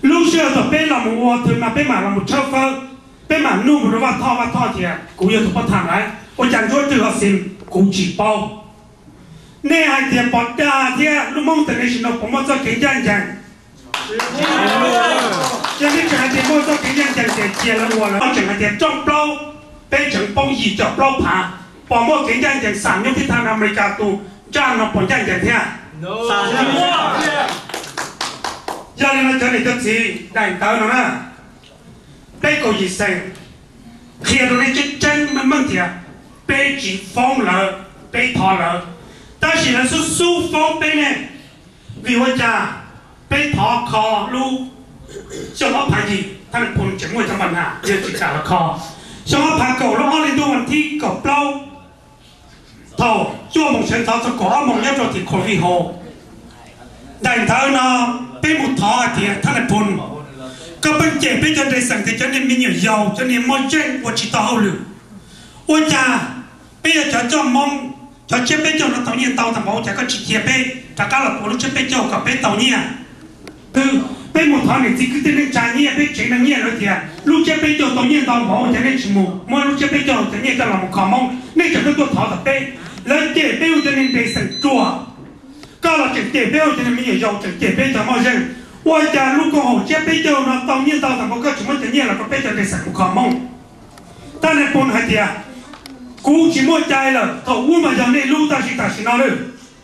Lub sij hawm thaum peb los mus ua thwv mas peb mam los mus tshawb fawb, peb mam nug mus rau Vaj Thoj, Vaj Thoj tias kuv yog tus pov tham lawm, ua cas Ntsuab Rwg ho xim kuv tsis paub? Nej hais tias pos dag thiab lub Hmoob International puas muaj txoj kev ncaj ncees? Yog nej tseem hais tias muaj txoj kev ncaj ncees ces cia lawv ua lawv, tseem hais tias rooj plaub, peb tseem poob yim caum plaub phav, pos muaj kev ncaj ncees xam nyoob tib thaj Amelikas tus ntsaj no puas ncaj ncees thiab? Yog li no cov niam cov txiv daim ntawv no na, peb kaum yim xeem qhia rau nej tseeb tseeb meej meej tias peb tsis foob lawv, peb thov lawv, tab sis lawv xub xub foob peb ne. Vim ua cas? Peb thov kho lub xyoo ob phav yim, thaj nais phoo tseem muaj cov npa nas yog tsis kam los kho. Xyoo ob phav kaum lub ob hli ntuj vas thib kaum plaub, thaum cuaj moos sawv ntxov txog kaum ob moos nyob rau tim Covid hauv, daim ntawv no peb mus thov hais tias thaj nais phoo, koj pheej cem peb cov nres xeem tias cov niag me nyuam yaus, cov niag moj zeej ua tsis tau hauj lwm. Ua cas peb yog cov coj Hmoob, cov tsiab peb caug no tau nyiaj ntau tag npaum, ua cas koj tsis cia peb rov qab los ua lub tsiab peb caug kom peb tau nyiaj? Twb peb mus thov niam txiv kwv tij neej tsa nyiaj, peb tsev neeg nyiaj lawv tias lub tsiab peb caug tau nyiaj ntau npaum, ua cas nej tsis mus muab lub tsiab peb caug cov nyiaj coj los mus kho Hmoob, nej tseem tuaj thov tom peb. Lawv cem peb ua cov niag nres xeem ruam, koj los tseem cem peb ua cov niag me nyuam yaus, tseem cem peb cov moj zeej. Ua cas lub koom haum tsiab peb caug no tau nyiaj ntau tag npaum koj tsis muab cov nyiaj los rau peb cov nres xeem mus kho Hmoob? Thaj nais phoo hais tias kuv tsis muaj cai lawm, thaum ub mas yog nej lub tab sis tam sim no lawm.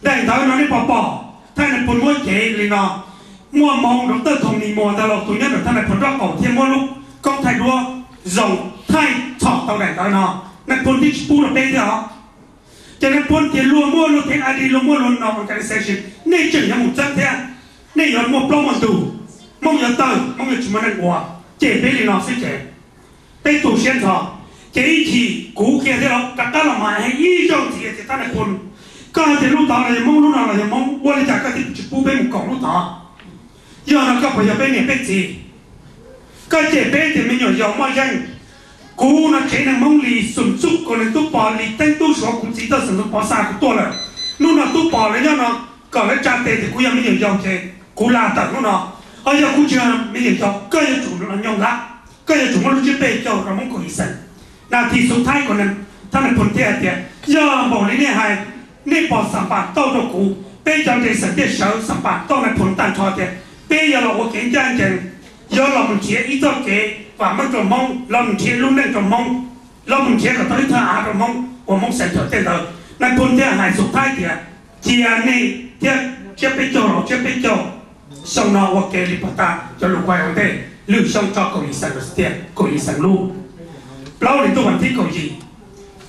Daim ntawv no nej pom pom, thaj nais phoo muab cev li no. Muaj hmoo rau tawj thoom nis muas ntawd los tus nyob ntawm thaj nais phoo nraub qaum thiaj muab lub koob thaij duab zoo thaij txhom tau daim ntawv no. Nais phoo twb tsis pub rau peb thiab os. Ces nais phoo tias luag muaj luag thev ID, luag muaj luag no organization, nej tseem yuav mus txeeb thiab. Nej yuav muaj plaub muaj ntug, Hmoob yuav tawg, Hmoob yuav tsis muaj neeg ua, cem peb li no xwb ces peb tu siab ntxhov. Ces ib chim kuv kiag thiab los rov qab los mas hais ib zaug ntxiv tias thaj nais phoo, koj hais tias lub tod los yog Hmoob, lub no los yog Hmoob, ua li cas koj thiaj tsis pub peb mus koom lub tod? Yog no koj puas yog peb niam peb txiv? Koj cem peb tias me nyuam yaus moj zeej. Kuv no tsev neeg Hmoob Lis Xoom Txuj Kaus Nees Tub Pov Lis Teeb Tub Suav, kuv txiv Toj Xeem Tub Pov xa kuv tuaj lawm. Hnub no Tub Pov lawv nyob no kom lawv tsa tes tias kuv yog me nyuam yaus ces kuv la tawm hnub no. Ho yog kuv tsis yog me nyuam yaus, koj yuav tsum los nyob nqab, koj yuav tsum muab lub tsiab peb caug rau Hmoob kaum yim xeem. Nas this xub thaib kuv, thaj nais phoo thiaj hais tias yog npaum li nej hais, nej pom xam pam tauj rau kuv, peb cov nres xeem thiaj sawv xam pam tauj nais phoo tag nrho tias peb yuav los ua kev ncaj ncees, yuav los mus nrhiav ib txoj kev vam meej rau Hmoob, los mus nrhiav lub neej rau Hmoob, los mus nrhiav kom tau ib thaj av rau Hmoob ua Hmoob xeem thawm tej ntawd. Nais phoo thiaj hais xub thaib tias cia nej thiab tsiab peb caug los tsiab peb caug xyoo no ua ke li puag ta cov lus kuj ua ntej, lwm xyoo tso kaum yim xeem lawm tiag, kaum yim xeem lub. Plaub hlis ntuj vas thib kaum yim,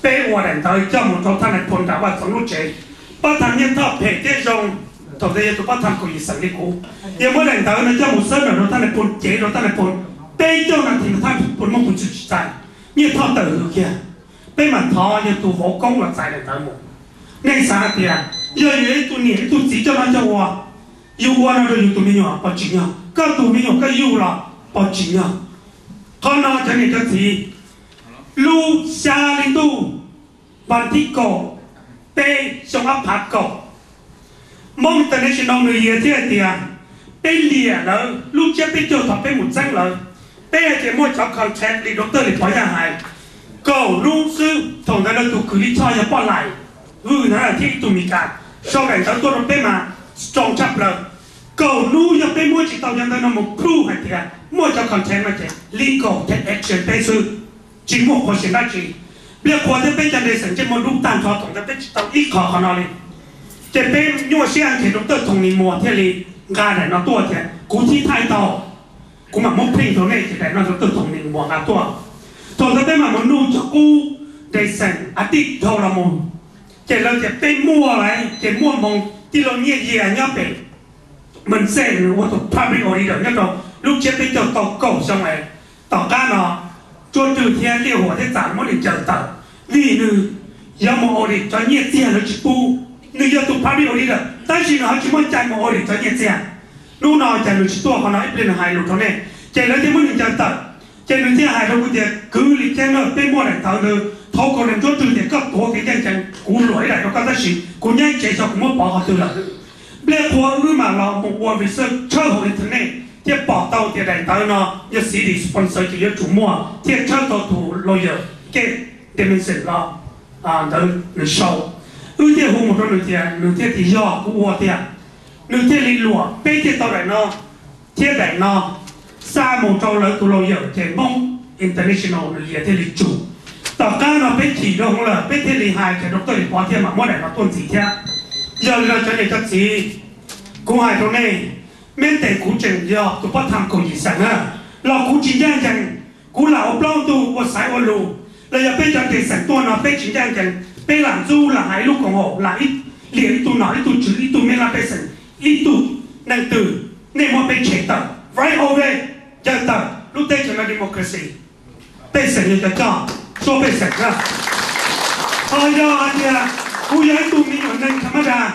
peb ua daim ntawv coj mus rau thaj nais phoo nram Vaj Txoov lub tsev. Pab tham Nyiaj Thoj phem thiab zoo, thaum ntawd yog tus pab tham kaum yim xeem li kuv, yog muab daim ntawv no coj mus xab ntawm rau thaj nais phoo, cev rau thaj nais phoo, peb caug nas this no thaj nais phoo muab kuv txwm tsis txais. Nyiaj Thoj tawm hws kiag, peb mam thov yog tus vauv koob los txais daim ntawv mus. Nej xav hais tias yog yus ib tug niam ib tug txiv coj no coj ua, yus ua no rau yus tus me nyuam pom tsim nyog, koj tus me nyuam koj yug los pom tsim nyog. Qhov no cov niam cov txiv, lub xya hli ntuj vas thib kaum peb xyoo ob phav kaum, Hmoob International New Year thiaj hais tias peb liam lawv lub tsiab peb caug thaum peb mus txeeb lawv. Peb hais tias muaj cov contract li doctor Lis Pov Yaj hais, kaum hnub xwb. Thaum ntawd lawv tus kws li choj yog Poj Laim Vwj ntawd thiab ib tug Mis Kas sau daim ntawv tuaj rau peb mas strong tshaj plaws. Kaum hnub yog peb muab tsis tau cov ntawv no mus prove hais tias muaj cov contract no ces legal take action peb xwb, tsis muaj qhuas sim dab tsi. Npliaj Qhua thiab peb cov nres xeem ntsej muag dub tag nrho, thaum ntawd peb tsis tau ib qho qhov no li. Ces peb nyuaj siab heev ces doctor Thoom Nis Muas thiaj li nqa daim no tuaj tias kuv thib thaij tau, kuv mam muab print rau nej ces daim no doctor Thoom Nis Muas nqa tuaj. Thaum ntawd peb mam mus nug cov qub nres xeem a tij dhau los mus, ces lawv tias peb muaj lawm ces muaj hmoo. Tij laug Nyiaj Yias nyob pem Mem Xej nws ua tus public auditor nyob rau lub tsiab peb caug tau kaum xyoo es tom qab no Ntsuab Rwg thiab Liaj Huas thiab Txam muab nws ncaws tawm vim nws yuav mus audit cov nyiaj txiag lawv tsis pub. Nws yog tus public auditor tab sis nws ho tsis muaj cai mus audit cov nyiaj txiag. Hnub no cas nws tsis tuaj qhov no ib pliag nws hais lus rau nej, ces lawv thiaj muab nws ncaws tawm. Ces nws thiaj hais rau kuv tias kwv Lis Ceeb na, peb muaj daim ntawv ntawd, thov kom Ntsuab Rwg tias koj tuav kev ncaj ncees, kuv luam ib daim rau koj tab sis kuv nyob ib tsev xyov kuv muab pov qhov twg lawm. Npliaj Qhua wb mam los mus ua research tshawb hauv internet, thiab pom tau tias daim ntawv no yog city sponsor ces yuav tsum muaj thiab tshawb tau tus lawyer Gabe Dennison los ntawd nws sau. Wb thiaj hu mus rau nws tias nws thiaj tias yog kuv ua tiag. Nws thiaj li luam peb thiaj tau daim no thiab daim no xa mus rau lawv tus lawyer ces Hmoob International nws yias thiaj li tsum. Tom qab no peb chim rau hauv lawm peb thiaj li hais tias doctor Lis Pov thiaj mam muab daim no tuaj ntxiv thiab. Yog li no cov niam cov txiv, kuv hais rau nej, meb tes kuv tseem yog tus pab tham kaum yim xeem na, los kuv tsis ncaj ncees, kuv lam ua plaub ntug ua xaiv ua lus, los yog peb cov nres xeem tuaj no peb tsis ncaj ncees, peb lam ntxub lam hais ib lub koom haum lam liam ib tug nom ib tug tswv ib tug mej laj pej xeem ib tug neeg twg, nej muab peb tshem tawm right away, ncaws tawm lub teb chaws no democracy, pej xeem yog cov coj suab pej xeem na. Ho yog hais tias kuv yog ib tug me nyuam neeg tham mab dag,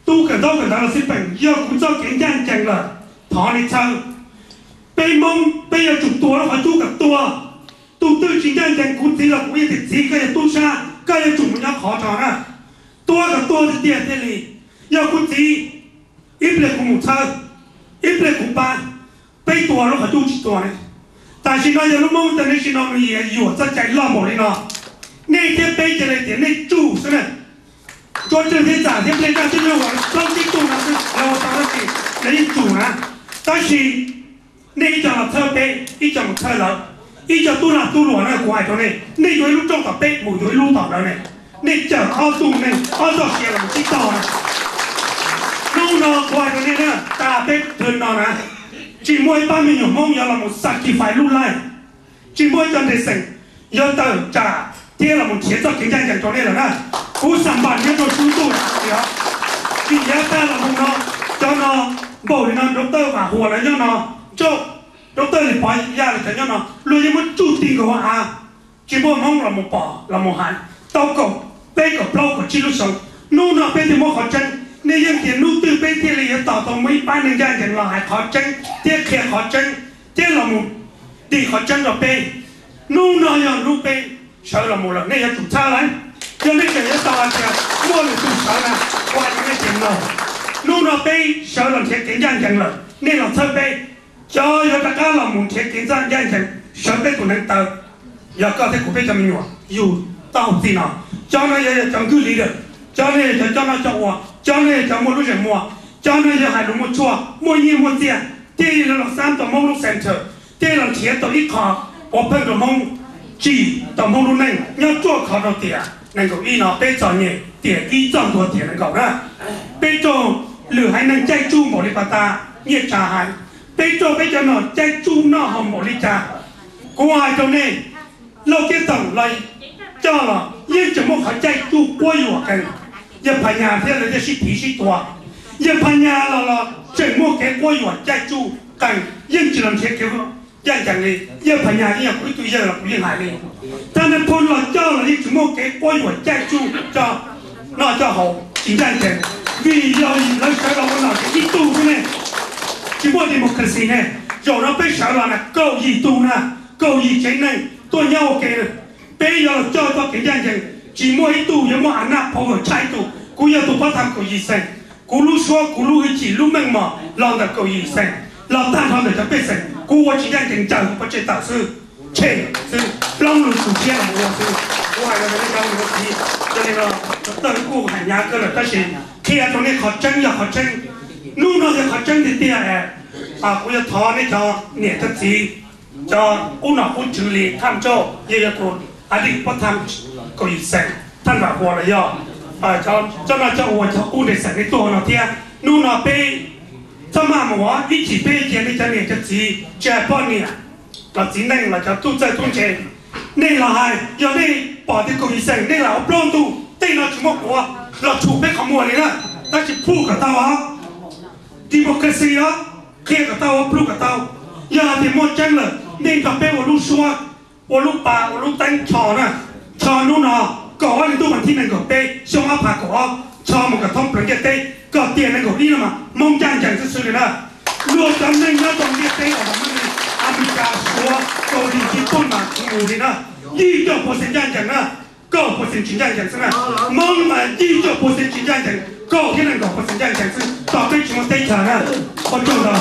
tu kawm ntaub kawm ntawv los xij peem, yog kuv txoj kev ncaj ncees lawm, thov nej txhawb. Peb Hmoob peb yuav tsum tuag rau qhov cub kom tuag. Tus twg tsis ncaj ncees kuv txiv los kuv yeej tias txiv koj yog tub sab koj yuav tsum mus nyob qhov rau na, tuag kom tuag tiag tiag thiaj li. Yog kuv txiv, ib pliag kuv mus txhawb, ib pliag kuv pab, peb tuag rau qhov cub tsis tuag ne. Tam sim no yog lub Hmoob International nws yuam txoj cai loj npaum li no, nej thiab peb cia li tias nej tsuj xwb na. Ntsuab Tswj thiab Txam thiab Nplej Nraj thiab Nyuj Huas plaub tsib tug no xwb lawv ua tau dab tsi lawv yeej tsum na. Tab sis nej ib co los txhawb peb, ib co mus txhawb lawv, ib co tub lag tub luam na kuv hais rau nej, nej yuav ib lub rooj tom peb mus yuav ib lub tom lawv ne. Nej cawm ob tug neeg ob txoj sia los mus tib tog na. Hnub no kuv hais rau nej na, tas peb thwv no na, tsis muaj ib pab me nyuam Hmoob yuav los mus sacrifice lub life, tsis muaj ib co nres xeem yuav tawm tsam thiab los mus nrhiav txoj kev ncaj ncees rau nej lawm na. Kuv xam npam nyob rau sub ntuj na, vim yav tag los mus no, cov no npaum li no doctor Vam Huas lawv nyob no, ntsuj, doctor Lis Pov Yaj lawv cov nyob no luag yeej muab tsuj ti nkaus hauv av, tsis muaj Hmoob los mus pom los mus hais. Tau kaum peb kaum plaub kaum tsib lub xyoo, hnub no peb thiaj muab qhov tseeb. Nej yeej tias hnub twg peb thiaj li yuav tos tau muaj ib pab neeg ncaj ncees los hais qhov tseeb thiab qhia qhov tseeb thiab los mus dim qhov tseeb rau peb. Hnub no yog hnub peb sawv los mus lawm, nej yuav tsum txhawb lawm. Yog nej tseem yuav tos hais tias muaj lwm tus sawv na, kuv hais rau nej tias no, hnub no peb sawv los nrhiav kev ncaj ncees lawm, nej los txhawb peb. Cov yuav rov qab los mus nrhiav kev ncaj ncees sawv peb tus neev taw, yog koj thiab kuv peb cov me nyuam yug taub hau txij no. Cov no yog cov nkwj leader, cov no yog cov coj noj coj ua, cov no yog cov muaj lub zeem muag, cov no yog hais lus muaj tshuaj muaj nyiaj muaj txiaj, thiaj li los xab tau Hmoob lub center, thiaj los nrhiav tau ib qho ua pheej rau Hmoob tsim tau Hmoob lub neej nyob ruaj khov rau tiam nees nkaum ib no peb txom nyem tiam ib txoj ntua tiam nees nkaum na. Peb raug lwm haiv neeg caij tsuj npaum li pas tas Nyiaj Tsa hais, peb raug peb cov nom caij tsuj noj haus npaum li cas. Kuv hais rau nej, Lauj Kev Toom los coj los yeej tseem muaj qhov caij tsuj quab yuam qees, Yawg Phas Nyas thiab lawv thiaj sib phiv sib tua. Yawg Phas Nyas los los tseem muaj kev quab yuam caij tsuj qees yeej tsis los nrhiav kev ncaj ncees li. Yawg Phas Nyas yeej yog kuv ib tug yawg los kuv yeej hais li. Thaj Nais Phoo los coj los yeej tsis muaj kev quab yuam caij tsuj coj noj coj haus tsis ncaj ncees, vim yog lawv sawv los ua nom ces ib tug xwb ne, tsis muaj democracy ne. Zaum no peb sawv los na kaum yim tug na, kaum yim tsev neeg tuaj nyob ua ke. Peb yuav los coj txoj kev ncaj ncees, tsis muaj ib tug yuav muaj a naj phau kom tshaj ib tug. Kuv yog tus pab tham kaum yim xeem, kuv lub suab kuv lub hwj chim lub meej mom los ntawm kaum yim xeem, los tag nrho ntawm cov pej xeem, kuv ua tsis ncaj ncees ncaws kuv pov tseg tawm xwb, tshem xwb, plaub lus tu siab los ua xwb. Kuv hais rau nej cov niam cov txiv, yog li no, tawg kuj hais hnyav kawg lawm tab sis qhia rau nej qhov tseeb yog qhov tseeb. Hnub no yog qhov tseeb tiag tiag. Kuv yuav thov nej cov niam cov txiv, cov qub nom qub tswv li Thaj Ntsauj, yog yog tus a dij pab tham kaum yim xeem, Thaj Vam Huas los yog cov noj coj ua cov qub nres xeem nej tuaj no thiab. Hnub no peb txhob maj mus ib chim peb cia nej cov niam cov txiv tsis hais poj niam los txiv neej los cov tub txawj tub ntse, nej los hais, yog nej pom tias kaum yim xeem nej lam ua plaub ntug, tej no tsis muaj quav los tshum peb qhov muag li na. Tab sis prove kom tau os, democracy os, qhia kom tau, prove kom tau. Yog hais tias muaj tseeb lawm nej nrog peb ua lub suab, ua lub pas, ua lub teeb cho na, cho hnub no, kaum ob hli ntuj vas thib nees nkaum peb xyoo ob phav kaum ob, cho mus kom thoob plaws ntiaj teb, kom tiam nees nkaum ib no mas Hmoob ncaj ncees xwb xwb li na. Luag cov neeg nyob rau ntiaj teb uas Amelikas, Suav, Kaus Lim, Nyij Pooj mas kuv mus li na, yim caum percent ncaj ncees na, kaum percent tsis ncaj ncees xwb na. Hmoob mas yim caum percent tsis ncaj ncees, kaum thiab nees nkaum percent ncaj ncees xwb, tos peb tsis muaj teb chaws na. Ua tsaug ntau.